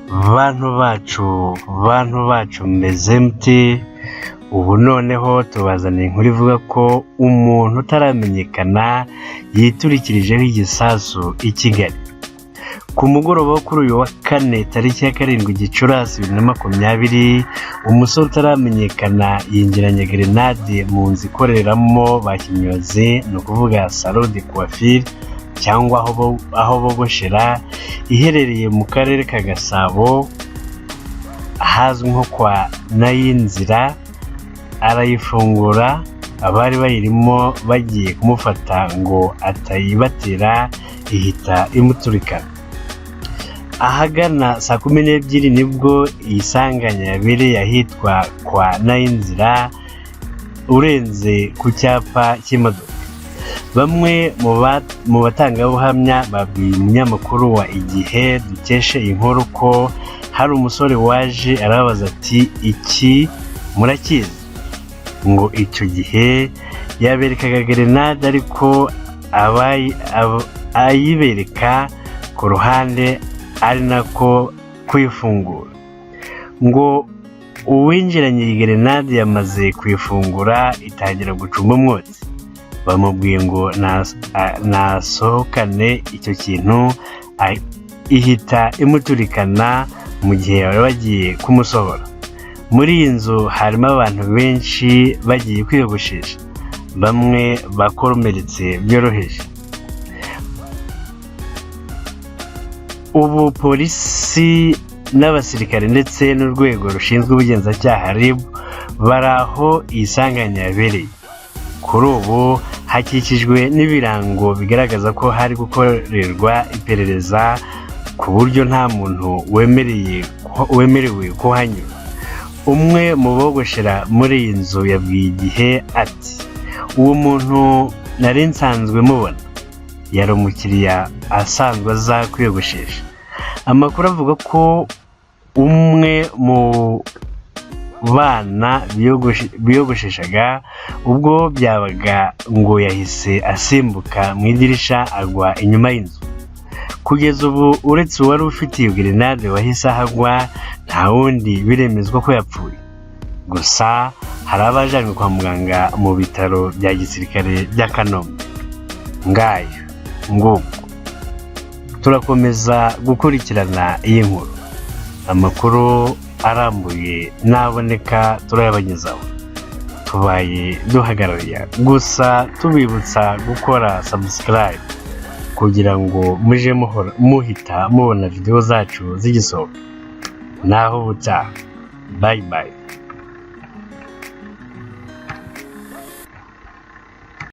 Bantu bacu, bantu bacu, mumeze mute? Ubu noneho tubazaniye inkuru ivuga ko umuntu utaramenyekana yiturikirijeho igisasu i Kigali. Ku mugoroba wo kuri uyu wa kane, tariki ya 7 Gicurasi 2020, umusore utaramenyekana yinjiranye gerenade mu nzu ikoreramo ba kinyozi, ni ukuvuga salon de coiffure cyangwa aho bogoshera, iherereye mu karere ka Gasabo ahazwi nko kwa Nayinzira, arayifungura. Abari bayirimo bagiye kumufata ngo atayibatera, ihita imuturikana. Ahagana saa 12 nibwo iyi sanganya yabereye ahitwa kwa Nayinzira, urenze ku cyapa cy'imodoka. Bamwe mu batangabuhamya babwiye umunyamakuru wa Igihe dukesha iyi nkuru ko hari umusore waje arababaza ati: "Iki murakizi?" Ngo icyo gihe yaberekaga gerenade, ariko ayibereka ku ruhande ari nako kuyifungura. Ngo uwinjiranye iyi gerenade yamaze kuyifungura itangira gucumba umwotsi. Bamubwiye ngo nasohokane icyo kintu, ihita imuturikana mu gihe bari bagiye kumusohora. Muri iyi nzu harimo abantu benshi bagiye kwiyogoshesha, bamwe bakomeretse byoroheje. Ubu polisi n'abasirikare ndetse n'urwego rushinzwe ubugenzacyaha RIB bari aho iyi sanganya yabereye. Kuri ubu hakikijwe n'ibirango bigaragaza ko hari gukorerwa iperereza, ku buryo nta muntu wemerewe kuhanyura. Umwe mu bogoshera muri iyi nzu yabwiye Igihe ati: "Uwo muntu nari nsanzwe mubona, yari umukiriya asanzwe aza kwiyogoshesha." Amakuru avuga ko umwe mu bana biyogosheshaga ubwo byabaga ngo yahise asimbuka mu idirisha agwa inyuma y'inzu. Kugeza ubu, uretse uwari ufite iyo gerenade wahise ahagwa, nta wundi biremezwa ko yapfuye. Gusa hari abajanywe kwa muganga mu bitaro bya gisirikare bya Kanombe. Ngayo nguko, turakomeza gukurikirana iyi nkuru. Amakuru arambuye naboneka turayabagezaho. Tubaye duhagarariye gusa tubibutsa gukora subscribe kugira ngo muje muhita mubona videwo zacu zigisohoka. Naho ubutaha, bye bye.